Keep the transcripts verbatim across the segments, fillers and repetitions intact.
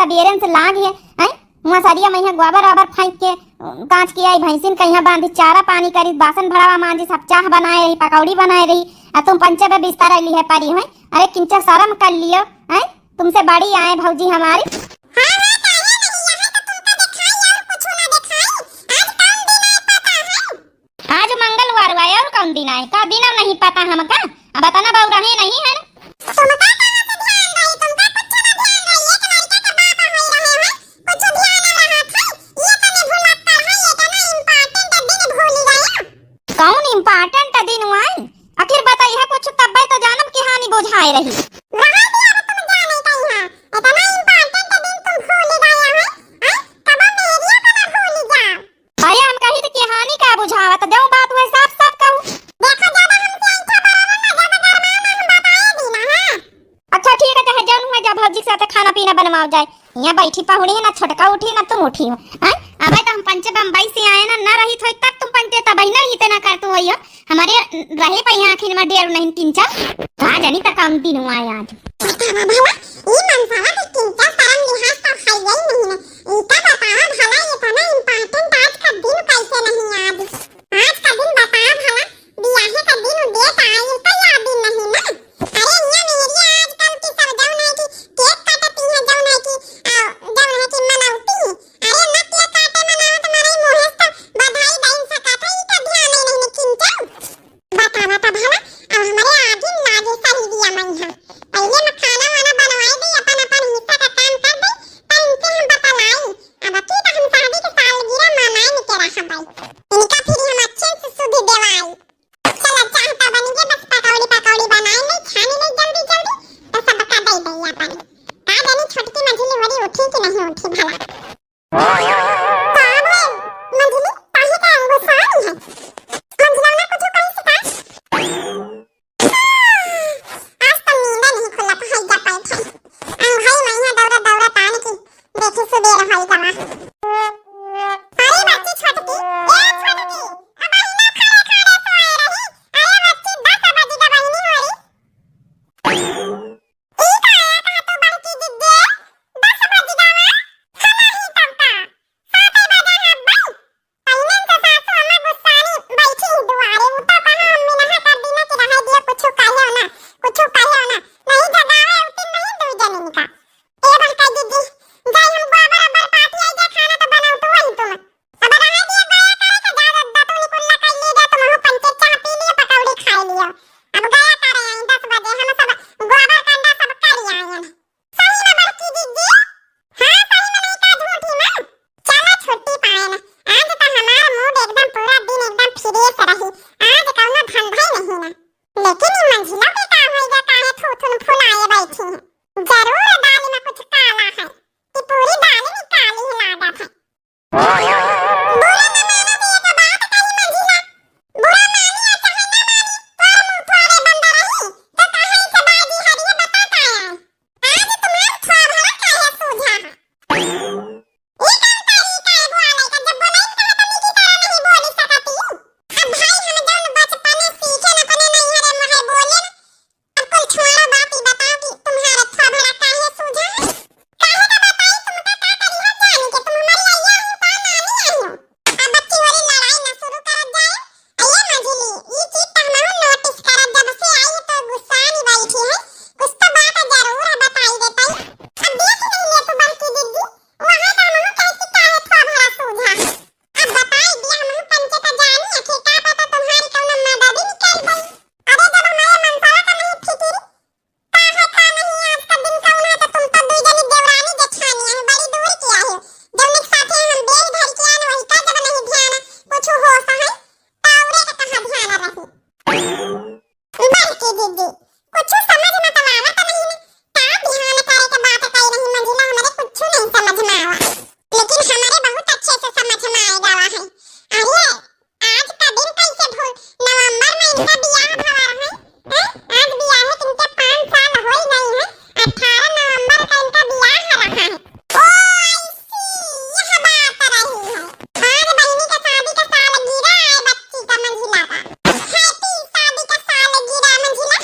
बेरन से लाग है, हैं? हुआँ सरिया में यहाँ गोबर ओबर फेंक के, अ, कांच के आई भैंसिन कहिया बांधी, चारा पानी करी, बासन भड़ावा मांजी, सब चाह बनाए रही, पकौड़ी बनाए रही, आ तुम पंचे पे बिस्तर ली है परी, हैं? अरे किंचा शर्म कर लियो, हैं? तुमसे बड़ी आए भौजी हमारी। हाँ, हाँ, काहे नहीं? यहाँ तो तुमका दिखाई और कुछ ना दिखाई। आज कौन दिन आए पता है? आज मंगलवार हुआ है और कौन दिन आए? का दिन और नहीं पता हमका? अब इतना बउराहे नहीं है। तुमका कहाँ से ध्यान रही? तुमका कुछ ना ध्यान रही। एक लड़का के बाप होई रहे हैं, कुछ ध्यान ना रहत है। ये तने भुलक्कड़ है, ये तना important दिन भूली गया। कौन important दिन हुआ है? आखिर बताई है कुछ, तब्बे तो जानब कि हानि बुझाए रही। रहा दिया, अब तुम जाने कहीं है। इतना important दिन तुम भूली गया है, हैं? कबो मेहरिया को ना भूली जाओ। अरे हम कही तो कि हानि का बुझावा, तो जौन बात हुए साफ साफ कहू। देखो, ज्यादा हमसे ऐंठा बराबर ना, ज्यादा गरमाओ ना, हम बताए दी ना, हाँ? अच्छा ठीक है, चाहे जौन हुए जा भौजी के साथ खाना पीना बनवाओ जाए। यहाँ बैठी पहुड़ी है ना, छोटका उठी ना तुम उठी हो, हैं? अबे तो हम पंचे बम्बई से आए ना, ना रही थोई तब तुम पंचे तब ही ना इतना कर तू होई हो। हमारे रहे पे यहाँ आखिर में डेर नहीं किंचा। कहाँ जानी तक कौन दिन हुआ है आज। बतावा भला, ई मनसावा के किंचा शर्म लिहाज तो है ही नहीं ना। इनका बतावा भला, ये इतना important आज का दिन कैसे नहीं याद? आज का दिन बतावा भला, बियाहे का दिन date आइल तो याद ही नहीं ना। अरे इहाँ मेहरिया आजकल की सब जौन है कि cake काटती हैं, जौन है कि, आ, जौन है कि मनौती। अरे ना cake काटे मनावत मरई मुँहे से तो बधाई दइन सकत है, ई का ध्यान ही नहीं किंचा। बतावा त भला, अब हमरे आगे लागे सरीरिया मइहाँ। पहिले में खाना वाना बनवाई दे, अपन अपन हिस्सा का काम कर दे, तब इनसे हम बतलाई। अब की त हम शादी के सालगिरह मनाइन के रहबै। इनका फिर हम अच्छे से सुधि देवाई। चल, चाह त बन गए, बस पकौड़ी पकौड़ी बनाए ले, छानी ले जल्दी जल्दी, तो सबका दे दे अपन। का जानी छोटकी मझली होरी उठी कि नहीं उठी भला। का भइल? मंझली, काहे का गुस्सानी है? मंझलौना कुछ कही से का? आज तो नींद नहीं खुलत है, जा बैठ है। अंघई मइहाँ दौड़ा दौड़ा तान की, देखी सुबेर होई गवा। अरे बच्ची छोटकी, ए छोटकी, अब बहिना खड़े खड़े सोए रही। अरे बच्ची, दस बज गवा बहिनी होरी। ई का आया कहा तू बड़की दीदी? दस बज गवा? हमार ही तब का। सात बजा है अब्बा। पहिनन से सासू अम्मा गुस्सानी बैठी ही दुआरे। उ तो कहा हम मिनहा कर दीना कि रहे दियो, कुछ कहियो ना, कुछ कहियो ना। नहीं जगावे उतिन नहीं दुई जनिन का। ए बड़का दीदी, जाई हम गोबर अबर पाती आई जा, खाना तो बनाओ तू वही तुम। अब रहे दिया गया करे के जा, जा, जा, तू निकुल्ला कर ली जा, तुम हो पंचे चाह पी लियो, पकौड़ी खाई लियो। अब गया करे आई दस बजे, हम सब गोबर कंडा सब कर आए हैं। सही में बड़की दीदी? हाँ, सही में नहीं का झूठी में? चला छुट्टी पाए ना। आज तो हमार mood एकदम पूरा दिन एकदम fresh रही। आज कौनो धंधा ही नहीं ना। लेकिन ई मंझिला के का होई गा, काहे थूथुन फुलाए बैठी हैं? जरूर दाल में कुछ काला है, कि पूरी दाल में काली ही लागत है। बुरा न माना तो एक बात कही मंझिला। बुरा मानी या चाहे ना मानी, तोर मुंह थोड़े बंद रही। तो कहाँ से बाजी हरी है बता का आए? आज तुम्हार थोड़ा भला काहे सूझा है? ई कौन तरीका है बुआ लइका? जब बोलाई तो तमीज की तरह नहीं बोली सकती। अब भाई हम जौन बचपने सीखे न अपने नैहरे में है बोले न, अब कुल छोड़ो बात, ई बताओ कि तुम्हारे थोबड़ा काहे सूझा है? काहे का बताई, तुमका का करी है जान के, तुम हमारी अइया हो का नानी आई हो? अब बच्ची वाली लड़ाई ना शुरू करत जाए। अइया मझली, ई चीज तो हमहू notice करत, जब से आई तो गुस्सा नहीं बैठी है, कुछ तो बात जरूर है बताई देता। अब देख नहीं ले तू बड़की दीदी, वहाँ का हमहू कैसी काहे थोबड़ा सूझा। अब बताई दिया हमहू पंचे तो जानी, आखिर का पता तुम्हारी कौनो मदद ही निकल गई। अरे जब हमारे मनसावा का नहीं फिकिर, का है, का नहीं, आज का दिन कौन है, तो तुम तो दुई जनी देवरानी जेठानी है, बड़ी दूर की आई हो। जौन एक साथे हम बेल धर के आन, वही का जब नहीं ध्यान, कुछ होश है, तो औरे के कहाँ ध्यान रही। बड़की दीदी, कुछ समझ में तो आवत नहीं ने, का ध्यान करे के बात कही रही मंझिला, हमरे कुछ नहीं समझ में आवा। लेकिन हमरे बहुत अच्छे से समझ में आए जावा है। अरे, आज का दिन कैसे भूल, नवंबर में इनका बियाह भवा रहे, हैं? आज बियाहे के इनके पाँच साल हो ही गई हैं, अठारह नवंबर का इनका बियाह रहा है। ओ, I see, यह बात रही है। आज बहिनी के शादी का सालगिरह है बच्ची का मंझिला का। Happy शादी का सालगिरह मंझिला।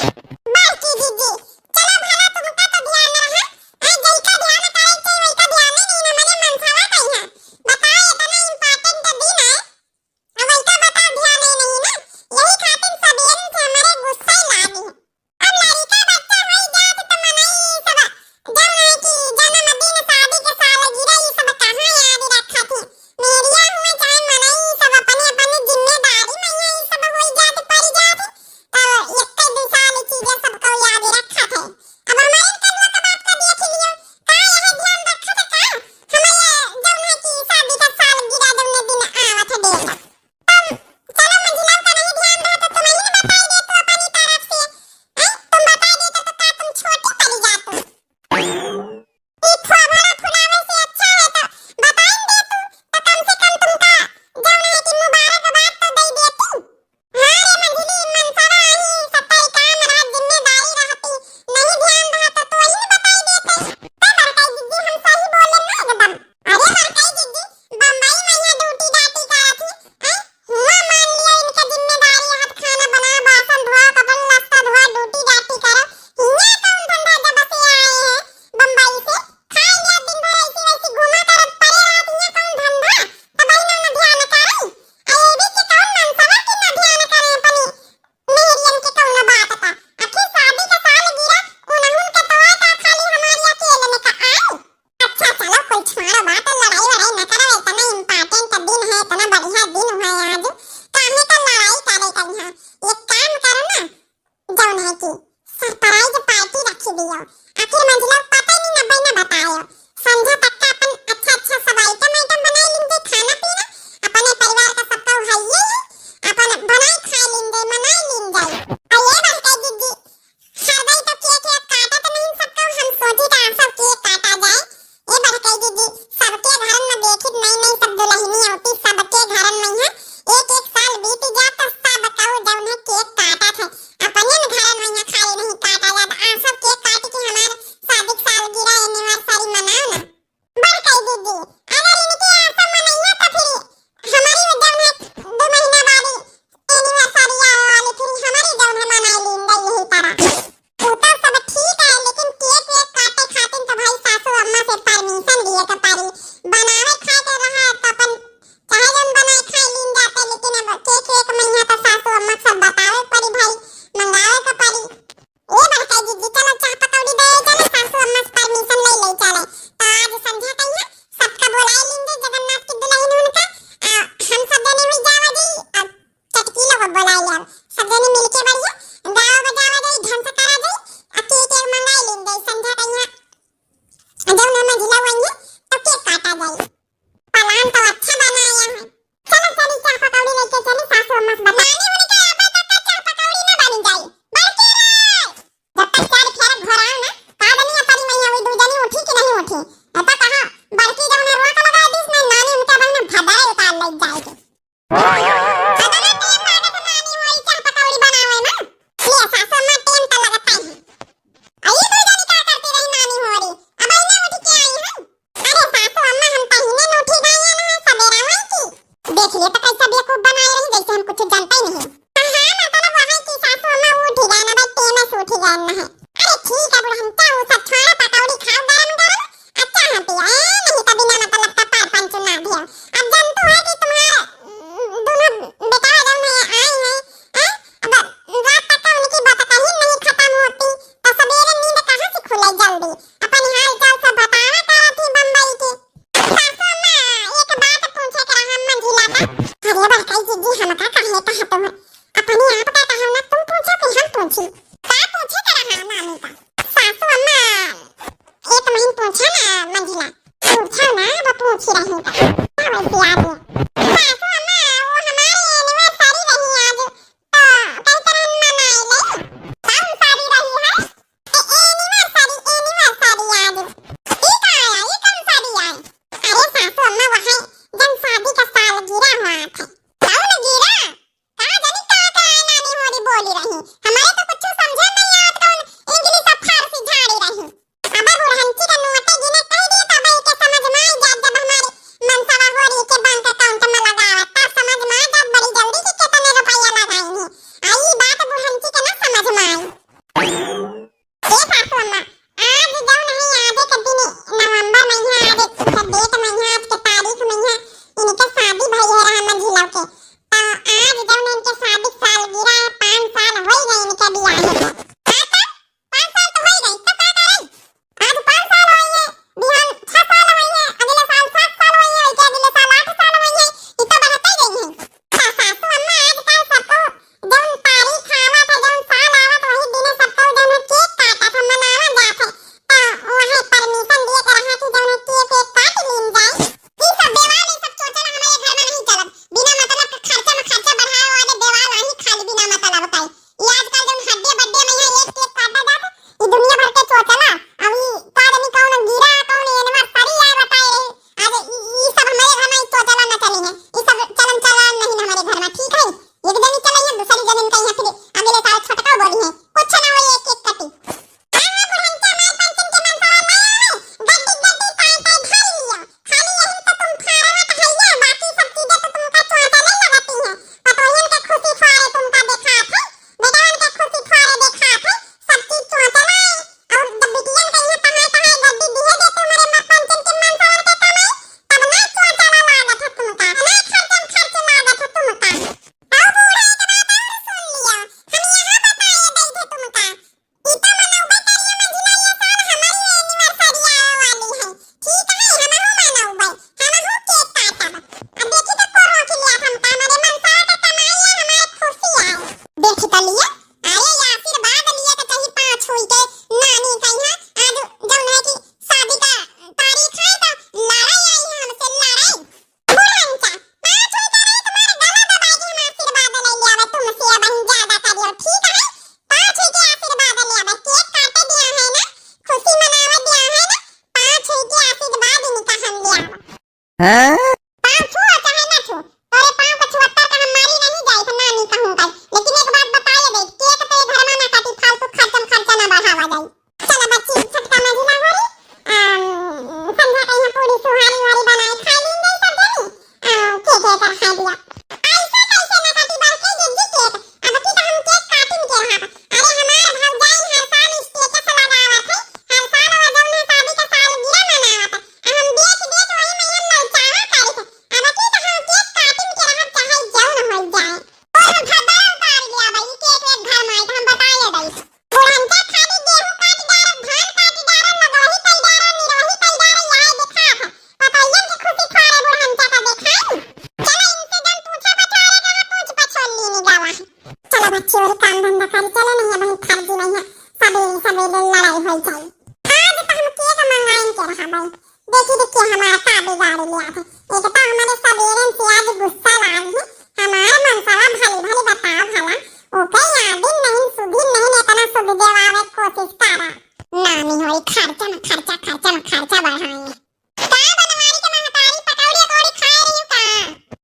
की surprise party रखी दियो। आखिर मंझिला पता नहीं ना बहना बतायो। संझा तक का अपन अच्छा अच्छा सब item item बनाई लीन जाई, खाना पीना, अपने परिवार का सबका उठाइए, अपन बनाई खाई लीन जाई, मनाई लीन जाई। अरे बड़का दीदी, हरदई तो cake वेक काटत नहीं सबका, हम सोची था सब cake काटा जाए। ए बड़का दीदी, सबके घरन में देखित नई नई सब दुलहिनी होती, सबके घरन में है एक एक साल बीत जात तो सब कहू जौन है cake काटत है, अपने घरन में है खाली नहीं काटा जात। आ सब cake काट के हमार शादी के सालगिरह anniversary मनाओ ना। बड़का दीदी, अगर इनके आसा मनइया तो फिर हमारी जौन है दो महीना बाद anniversary आवे वाली, फिर हमारी जौन है मनाई लीन जाई यही तरह। उ तो सब ठीक है, लेकिन cake वेक काटे खातिर तो भाई सासू अम्मा से permission लिए के पड़ी। बनावे खाए के रहा तो अपन चाहे जौन बनाए खाए लीन जाते, लेकिन अब cake वेक मइहा तो सासू अम्मा से बतावे के पड़ी भाई, मंगावे के पड़ी। ए बड़का दीदी, चलो चाह पकौड़ी दे, चलो सासू अम्मा से permission ले ले चले। तो आज संझा कहिया सबका बोलाई लीन जाई, जगन्नाथ की दुलहिन उनका, आ, हम सब जने हुई जावा जी, अब चटकी लोग बोलाई ले, सब जने मिलके बढ़िया गावा बजावा जाई, ढंग से करा जाई, आ cake वेक मंगाई लीन जाई। संझा कहिया जौन है मंझिला वही तो cake काटा जाई। Plan तो अच्छा बनाया है। चलो चली चाह पकौड़ी लेके चली सासू अम्मा से बता। नानी उनके आवे तक का चाह पकौड़ी ना बनी जाई। बड़की रे! जब तक चार फेर घोराओ ना, का जनी अपनी मैया हुई दू जनी उठी कि नहीं उठी। ऐसा कहा, बड़की जब उन्हें रोक लगा दीस ना, नानी उनके बहन भदरा उतार ले जाएगी। अगर ना टेम लागे तो नानी होरी चाह पकौड़ी बनावे ना। ले सासू अम्मा टेम तो लगता ही। आ ये दू जनी का करती रही नानी होरी? अब इन्हें उठ के आई है। अरे सासू अम्मा, हम पहिने न उठी गए ना, सबेरा हुई की। देख लिए तो कैसा बेवकूफ बनाए रही, जैसे हम कुछ जानते ही नहीं। हाँ, हाँ, मतलब वहाँ की सासू अम्मा उठी गए ना, भाई टेम से उठी गए ना है। अरे ठीक है बुढ़न, क्या वो सब छोड़ा, पकौड़ी खाओ गरम गरम, अच्छा हाँ पिया, ए, नहीं तो बिना मतलब का पार पान चुना दिया। अब जानतू है कि तुम्हारा, उम, दोनों बेटा जौन है आए हैं, हैं? अब रात तक का उनकी बात कहीं नहीं खत्म होती, तो सवेरे नींद कहाँ से खुले जल्दी? अपन हाल चाल सब बतावा करत ही बम्बई के। सासू अम्मा, एक बात पूछे के रहा मंझिला का। अरे बड़काई जीजी, हमका काहे कहत हो? अपने आप का कहो ना, तुम पूछो कि हम पूछी? का पूछे के रहा मामी का? सासू अम्मा, एक महीन पूछा ना मंझिला। पूछा ना, वो पूछ रही का। का वैसे आदमी? सासू अम्मा, वो हमारी anniversary रही आज, तो कई तरह मनाई ले। कौन सारी रही है? ए, anniversary, anniversary आज। ई का आया? ई कौन सारी आए? अरे सासू अम्मा, वह जन शादी का सालगिरह हुआ था। कौन गिरा? का जानी का का है नानी होरी बोली रही। हमारे तो कुछ समझे नहीं आवत, कौन English और फारसी झाड़ी रही। अब बुढ़ंची का नोटे गिने कह दिए तब इनके समझ में आई जात जब हमारे मनसवा देवावे कोशिश करा। नानी होई खर्चा में खर्चा, खर्चा में खर्चा बढ़ाए। का बनवारी के महतारी, पकौड़ी अकौड़ी खाए रही का?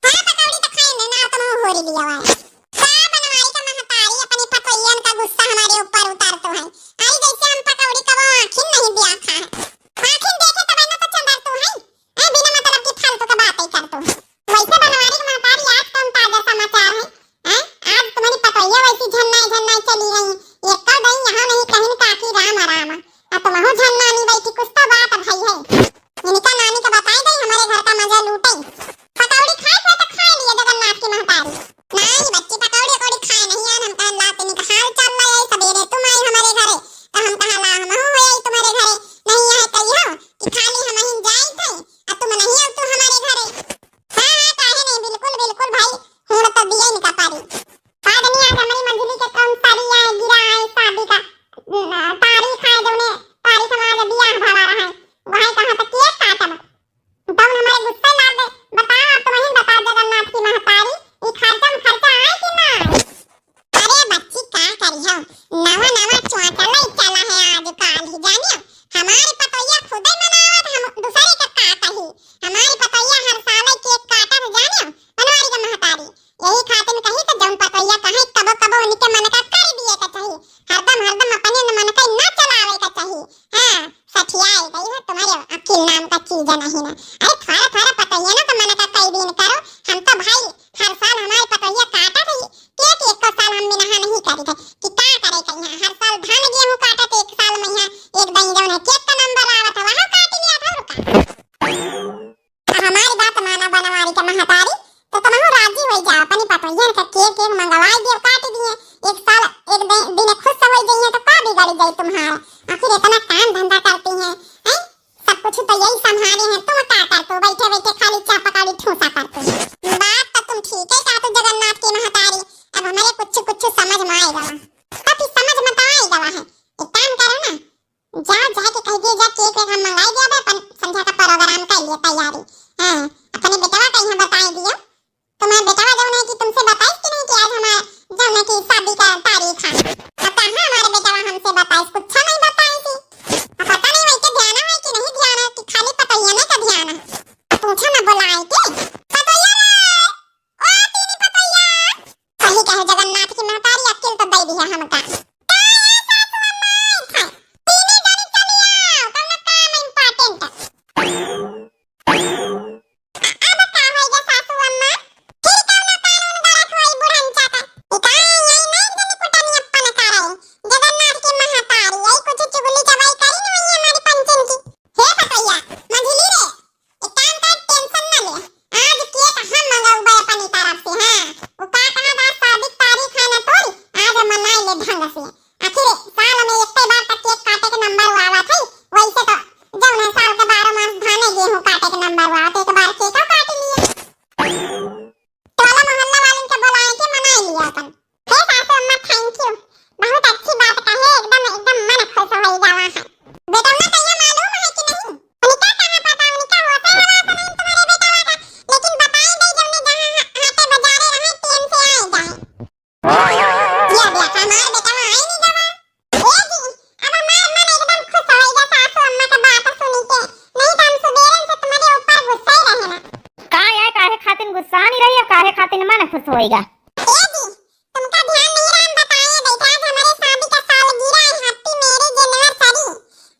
हाँ, पकौड़ी तो खाए ना, ना तुम हो रही लिया हुआ है। का बनवारी के महतारी, अपनी पतोहियन का गुस्सा हमारे ऊपर उतार तो है। आई जैसे हम पकौड़ी का वो आँखिन नहीं दिया खा है। आँखिन देखे तब ना तो चंदर तू है। ए, बिना मतलब की फालतू के बातें कर तू। वैसे बनवारी के महतारी, आज कौन ताजा समाचार है? हैं? आज तुम्हारी पतोहिया वैसी झन्नाई झन्नाई चली गई। एक का दई यहाँ नहीं कहीं काकी राम राम। आ तुमहू झन्नानी बैठी, कुछ तो बात भाई है। इनका नानी का बताई दई, हमारे घर का मजा लूटे। पकौड़ी खाए थे तो खा लिए जगन्नाथ की महतारी। नहीं बच्ची, पकौड़ी अकौड़ी खाए नहीं यार, हम कहा ला तनिक हाल चाल ले आई, सबेरे तुम आई हमारे घरे, तो हम कहा ला हमहू हो आई तुम्हारे घरे। नहीं यहाँ कहियो कि खाली हम ही जाई थे, आ तुम नहीं आओ तू हमारे घरे। हाँ, हाँ, काहे नहीं, बिल्कुल, बिल्कुल भाई, हूँ तो दिए इनका पारी। का जानी आज हमारी मंझली के कौन साड़ी आए, गिरा आए शादी का, न, तारीख आए, जौने तारीख में आज बियाह भवा रहा है, वहाँ कहाँ तक केक काटब। तौन हमारे गुस्से लाग गए। बताओ, आप तो वहीं बताओ जगन्नाथ की महतारी, ई खर्चा में खर्चा आए कि ना आए? अरे बच्ची, का करी हम, नवा नवा चुआ चला ही चला है आजकल ही, जानियो। हमारी पतोहिया खुदे मनावत, हम दूसरे के का कही। हमारी पतोहिया हर साल केक काटत, जानियो, बनवारी के महतारी। यही खातिर कही तो जौन पतोहिया कहे, कबो कबो उनके मन का कर दिए के चाही। हरदम हरदम अपने मन का ना चलावे के चाही। हाँ, सठियाए गई हो तुम्हारे अकिल नाम का चीज नहीं ना। अरे थोड़ा थोड़ा पतोहिया ना तो मन का कई दिन करो। हम तो भाई हर साल हमारे पतोहिया काटत ही, केक एक साल हम बिनहा नहीं करी थे कि का करे के यहाँ। हर साल धान गेहूँ काटत, एक साल में यहाँ एक दिन जौन है केक का नंबर आवत है, वहाँ काट लिया था और का। अब हमारी बात माना बनवारी के महतारी, तो तुमहू राजी हो जाओ, अपनी पतोहियन का केक केक मंगवाई दियो, काट दिए। एक साल एक दिन, दिन खुश हो जाइए तो का बिगड़ जाए तुम्हारा? आखिर इतना काम धंधा करती हैं, हैं? सब कुछ तो यही संभाले हैं, तुम का करते हो? बैठे बैठे खाली चा पकौड़ी ठूसा करते हो। बात तो तुम ठीक है कहते जगन्नाथ की महतारी, अब हमारे कुछ कुछ समझ में आए गवा। अब इस समझ में तो आए गवा है, एक काम करो ना, जा, जाके कह दिए, जा, केक वेक हम मंगाई दिया बे, अपन संध्या का प्रोग्राम कर लिए तैयारी। हाँ, अपने बेटवा का यहाँ बताई दियो। तुम्हारे बेटवा जौन है कि तुमसे बताइस कि नहीं कि आज हमारे जौन है कि शादी का तारीख है। अब कहाँ हमारे बेटवा हमसे बताइस, कुछ नहीं बताइस। अब पता नहीं वही के ध्यान है कि नहीं ध्यान है कि खाली पतोहिया नहीं का ध्यान है। अब पूछो ना बुलाए के। पतोहिया रे, ओ तीनी पतोहिया। सही कहे जगन्नाथ की महतारी, अक्ल तो दे दी है हमका। का ए सासू अम्मा, आई था। तीने जनी चली आओ, कौनो काम important। अब का होई गे सासू अम्मा? फिर कौनो कानून गलत होई बुढ़न चाकर। ई का यही नहीं जनी कुटनी अपन करे। जगन्नाथ की महतारी, यही कुछ चुगली चबाई करी न वही हमारी पंचन की। हे पतैया, मंझली रे, एक काम कर, tension ना ले, आज केक हम मंगउबे अपनी तरफ से, हाँ। उ का कहा बा, शादी के तारीख है ना तोरी, आज मनाई ले ढंग से। आखिर साल में एक बार तक केक काटे के नंबर आवत है, वैसे तो जौन है साल के बारह मास धाने गेहूं काटे के नंबर आवत, एक बार केक काट लिए। टोला मोहल्ला वालन के बुलाए के मनाई लिया अपन। हे सासू अम्मा, thank you, बहुत अच्छी बात कहे, एकदम, एकदम मन खुश हो गवा है। बेटौना कहिया मालूम है कि नहीं? उनका कहाँ पता, उनका होते हवा तो नहीं तुम्हारे बेटवा का, लेकिन बताए दे जौने जहाँ हा-, हाटे बाजारे रहे, टेम से आए जाए। या बेटा, हमार बेटवा आए नहीं गवा। ए जी, अब हमार मन एकदम खुश होइगा सासू अम्मा के बात सुनी के, नहीं तो हम सुबेरन से तुम्हारे ऊपर गुस्सा ही रहे ना। का है, काहे खातिन गुस्सा नहीं रही है, काहे खातिन मन खुश होइगा? ए जी, तुमका ध्यान नहीं रहा, हम बताए बैठे, आज हमारे शादी का सालगिरह है, happy marriage anniversary।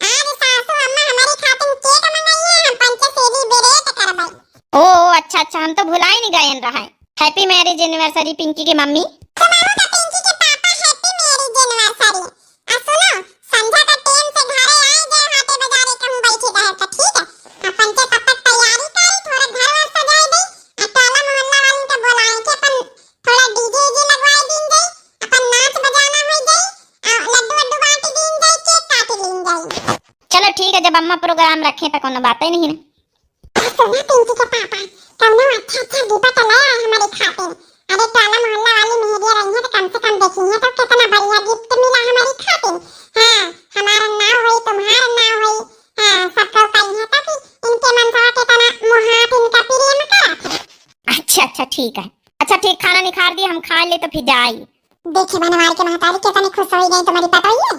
आज सासू अम्मा हमारे खातिन केक मंगाई है, हम पंचे celebrate करबे। ओ, अच्छा, अच्छा, हम तो भुलाई नहीं गए रहा है। Happy marriage anniversary पिंकी के मम्मी। तुम्हारो का पिंकी के पापा happy marriage anniversary। आ सुनो, संझा का टेम से घरे आए जाए, हाटे बाजारे कहूँ बैठे रहे तो ठीक है। अपन के तब तक तैयारी करी, थोड़ा घर वर सजाए दे, आ टोला मोहल्ला वालन के बुलाए के अपन थोड़ा DJ वीजे लगवाए दीन जाई, अपन नाच बजाना हो जाई, आ लड्डू वड्डू बांट दीन जाई, केक काट लीन जाई। चलो ठीक है, जब अम्मा प्रोग्राम रखे तो कोनो बात ही नहीं है। सुना पिंकी के पापा, कौनो अच्छा अच्छा गिफ्ट ले आए हमारे खातिर। अरे टोला मोहल्ला वाली मेहरिया रही है तो कम से कम देखी है तो कितना बढ़िया गिफ्ट मिला हमारी खातिर। हाँ, हमारा नाम होई, तुम्हारा नाम होई, हाँ, सबको कही है ताकि इनके मनवा के तना मुहात इनका प्रेम करत है। अच्छा, अच्छा, ठीक है। अच्छा, ठीक, खाना निखार दिए, हम खा ले तो फिर जाई। देखे बनवारी के महतारी कितनी खुश हो गई तुम्हारी पतोहिया।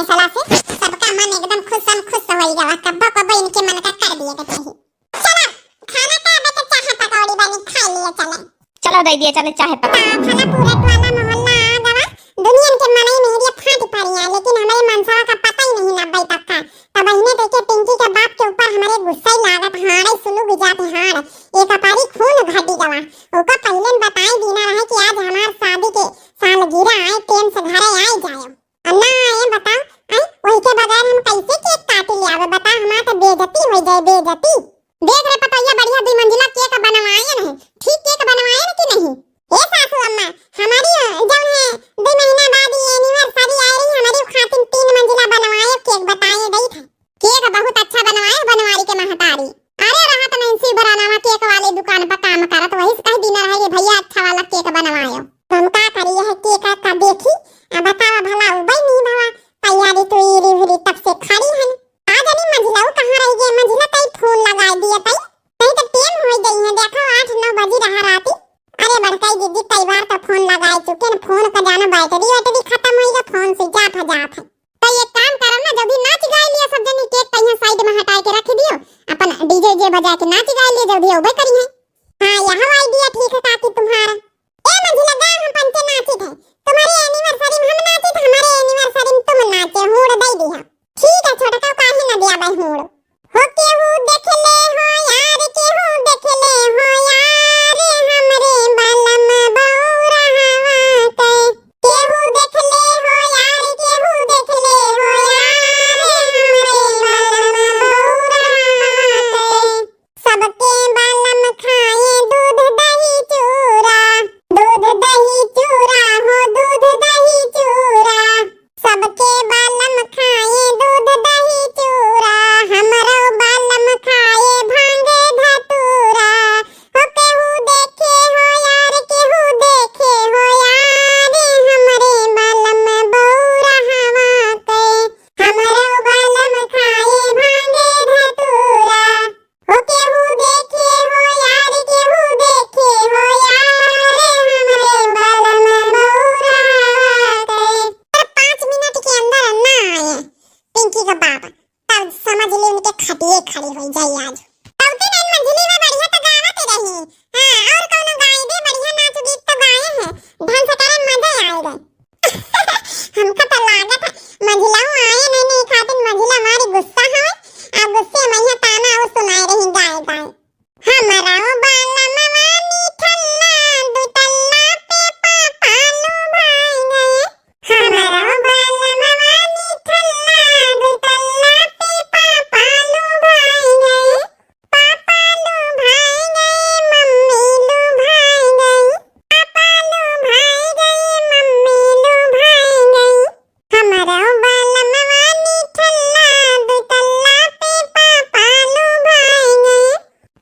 फैसला से सबका मन एकदम खुशम खुश होइ गवा। कब्बो कब्बो इनके मन का कर दिए के चाही। चलो, खाना का अब तो चाह पकौड़ी बनी, खाई लिए चले। चलो दे दिए चले चाह पकौड़ी। ता भला पूरा टोला मोहल्ला आ गवा, दुनियन के मनई मेहरिया फाट पड़ी है, लेकिन हमरे मनसवा का पता ही नहीं ना बैठा का। तब बहिने देखे पिंकी के बाप के ऊपर हमरे गुस्सा ही लागत, हाड़े सुलुग जात हाड़, एक पारी खून घटी गवा। ओका पहिले न बताई दीना रहे कि आज हमार शादी के सालगिरह आए, टेम से घरे आए जाए। अन्ना, ये बताओ, आई, वही के बगैर हम कैसे केक काट ले आवे? बता, हमार तो बेइज्जती हो जाए, बेइज्जती। देख रे पतोहिया, बढ़िया दुई मंजिला केक बनवाए न है, ठीक केक बनवाए न कि नहीं? ए सासू अम्मा, हमारी, अ, जौन है, दुई महीना बाद ये एनिवर्सरी आ रही, हमारी खातिर तीन मंजिला बनवाए केक बताए गई था। केक बहुत अच्छा बनवाए बनवारी के महतारी। अरे रहत नहीं शिव बरानावा केक वाले दुकान पर काम करत, वही से कह दीना रहे कि भैया अच्छा वाला केक बनवायो। तो हम का करी, यह केक का देखी, आ बतावा भला उबई नहीं भवा, तैयारी तुरी हुरी तब से खड़ी हन। आ जानी मंझिला, उ कहाँ रह गए? मंझिला तई फोन लगाए दिए तई, नहीं तो टेम हो गई है, देखो आठ नौ बजी रहा राती। अरे बड़काई दीदी कई बार तो फोन लगाए चुके न, फोन का जानो बैटरी वैटरी खत्म होई गा, फोन स्विच ऑफ हो जात है। तो एक काम करो ना, जल्दी नाच गाए लिया सब जनी, केक कहीं साइड में हटाए के रख दियो, अपन डीजे जे बजा के नाच गाए लिया, जल्दी अउबे करी है। हाँ, यह आइडिया ठीक है काकी तुम्हारा। ए मंझिला, गाँव हम पंचे नाचित है, तुम्हारी एनिवर्सरी में हम नाचित, हमारे एनिवर्सरी में तुम नाचे, हूड़ दे दिया। ठीक है छोटका, काहे न दिया बहूड़। हो केहू देख ले हो यार, केहू देख ले हो यार, हमरे बलम बौरहवा के। केहू देख ले हो यार, केहू देख ले हो यार, हमरे बलम बौरहवा के। सबके बलम खाए दूध दही चूरा, दूध दही चूरा हो, दूध दही चूरा। सबके बलम खाए दूध दही चूरा, हमरो बलम खाए भांग धतूरा। हो केहू देखे हो यार, केहू देखे हो यार, हमरे बलम बौरहवा के। हमरो बलम खाए भांग धतूरा। हो केहू देखे हो यार, केहू देखे हो यार, हमरे बलम बौरहवा के। पर पाँच मिनट के अंदर ना आए पिंकी का बाप, तब समझ ले उनके खटिए खड़ी हो जाई आज। तब के दिन मंझिली में बढ़िया तो गावत रही। हाँ, और कौनो गाए दे, बढ़िया नाच गीत तो गाए हैं, ढंग से करे, मजा आए गए। हमका तो लागत है, मंझिलाऊ आए नहीं, नहीं खातिर मंझिला हमारी गुस्सा है, आ गुस्से में यहाँ ताना और सुनाए रही गाए गाए। हमारा ओ बालमवा निठल्ला, दुतल्ला पे पापा लो भाई गए। हमारा ओ बालमवा निठल्ला, दुतल्ला पे पापा लो भाई गए। पापा लो भाई गए, मम्मी लो भाई गई। पापा लो भाई गए, मम्मी लो भाई गई। हमरो बलमवा निठल्ला, दुतल्ला पे पापा लो भाई गए।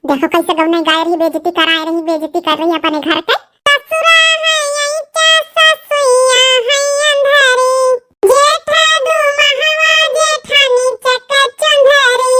देखो कैसे गौना गाय रही, बेइज्जती कराए रही, बेइज्जती कर रही अपने घर के। ससुरा है ऐचा, ससुइया है अंधारी, जेठा दू महवा, जेठानी चक चंधारी।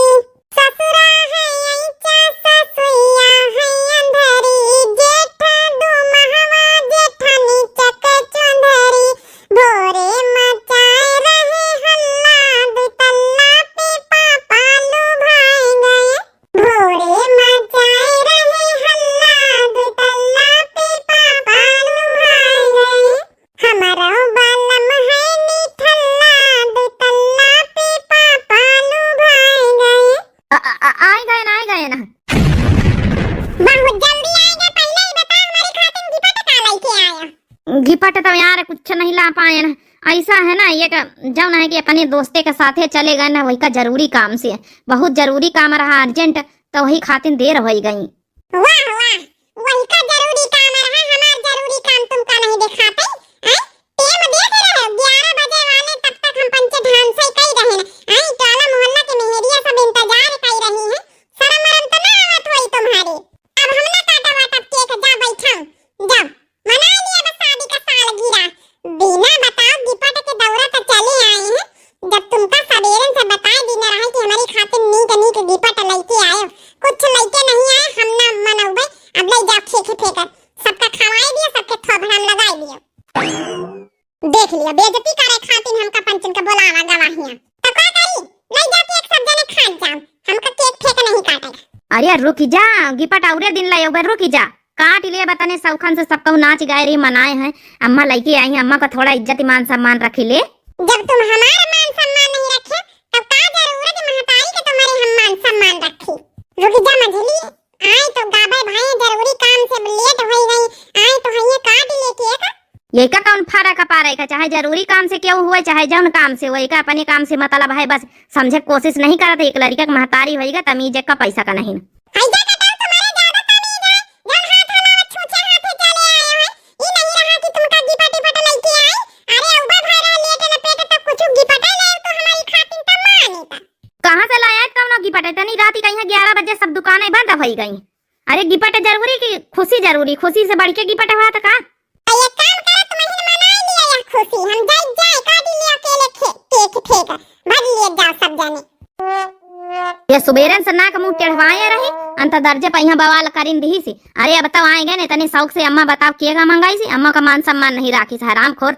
ससुरा है ऐचा, ससुइया है अंधारी, जेठा दू महवा, जेठानी चक चंधारी। भोरे मचाए रहे हल्ला, दुतल्ला पे पापा लो भाई गए। भोरे मचाए रहे हल्ला, दुतल्ला पे पापा लो भाई गए। हमरो बलम है निठल्ला, दुतल्ला पे पापा लो भाई गए। आ, आ, आ, आए गए ना, आए गए ना। बहुत जल्दी आए गए, पहले ही बता, हमारी खातिर गिफ्ट का लेके आया? गिफ्ट तो यार कुछ नहीं ला पाए ना, ऐसा है ना, ये का, जौन है कि अपने दोस्ते के साथे चले गए ना, वही का जरूरी काम से, बहुत जरूरी काम रहा, अर्जेंट, तो वही खातिर देर हो गई। वाह, वाह, वही का जरूरी काम रहा, हमार जरूरी काम तुमका नहीं दिखाते, हैं? टेम देख रहे हो, ग्यारह बजे वाले, तब तक हम पंचे ढांसे कई रहे हैं, हैं? टोला मोहल्ला के मेहरिया सब इंतजार कई रही हैं, शर्म मरम तो ना आवत होई तुम्हारे। अब हम ना काटा वाटा केक, जा बैठा, जा। मना लिया बस शादी का सालगिरह। बिना बताओ गिफ्ट के दौरा तो चले आए हैं। जब तुमका सवेरन से बताए दीना रहे कि हमारी खातिर नीक नीक गिफ्ट लेके आयो, कुछ लेके नहीं आए, हम ना मनौबे। अब ले जाओ, फेंक फेंक अरे रुकि जा, गिपट अउरे दिन लायउ बा, रुकि जा। काटि लेबा तने सौखन से, सब कहूँ नाचि गाए रही, मनाए हैं। अम्मा लइके आई हैं, अम्मा का थोड़ा इज्जत मान सम्मान रखि ले। जब तुम हमारा मान सम्मान नहीं रखे, तब का जरूरत महतारी के तुम्हारे हम मान सम्मान रखी। रुकि जा मझली, आए तो गाबे भाई, जरूरी काम से लेट होइ गई, आए तो हइये काटि ले केक। यइका कउन फरक पड़े का, चाहे जरूरी काम से केहू हुए, चाहे जउन काम से हुए, यइका अपने काम से मतलब है, बस समझे के कोसिस नहीं करत है। एक लड़िका के महतारी होइगा, तमीज का पैसा का नहीं। हैजा कटाऊ, तुम्हारे ज्यादा तमीज है, जउन हाथ हलावत छूछे हाथे चले आए हो। ई नहीं रहा कि तुमका गिपट इपट लइके आई। अरे अउबा भर रहा लेट लपेट, तब कुछ गिपटे ले तो हमारी खातिर तब मानी ता। कहाँ से लाया है कउनो गिपट? इतनी रात ही कहीं ग्यारह बजे सब दुकानें बंद होइ गई। अरे गिपट जरूरी कि खुसी जरूरी? खुसी से बढ़ि के गिपट हुआ त का? आ, एक काम करो, तुमहिन मनाइ लिया यह खुसी, हम जाई जाए काटि लिया अकेले खे-, केक फेंक, भर लिए जाओ सब जने। ये सुबेरन से नाक मुँह टेढ़वाए रहे, अंत दर्जे पहिया बवाल करिन दिहिसि। अरे अब तउ आए गए न, इतने सौख से अम्मा बताओ केक मंगाइसि, अम्मा का मान सम्मान नहीं राखिस, हरामखोर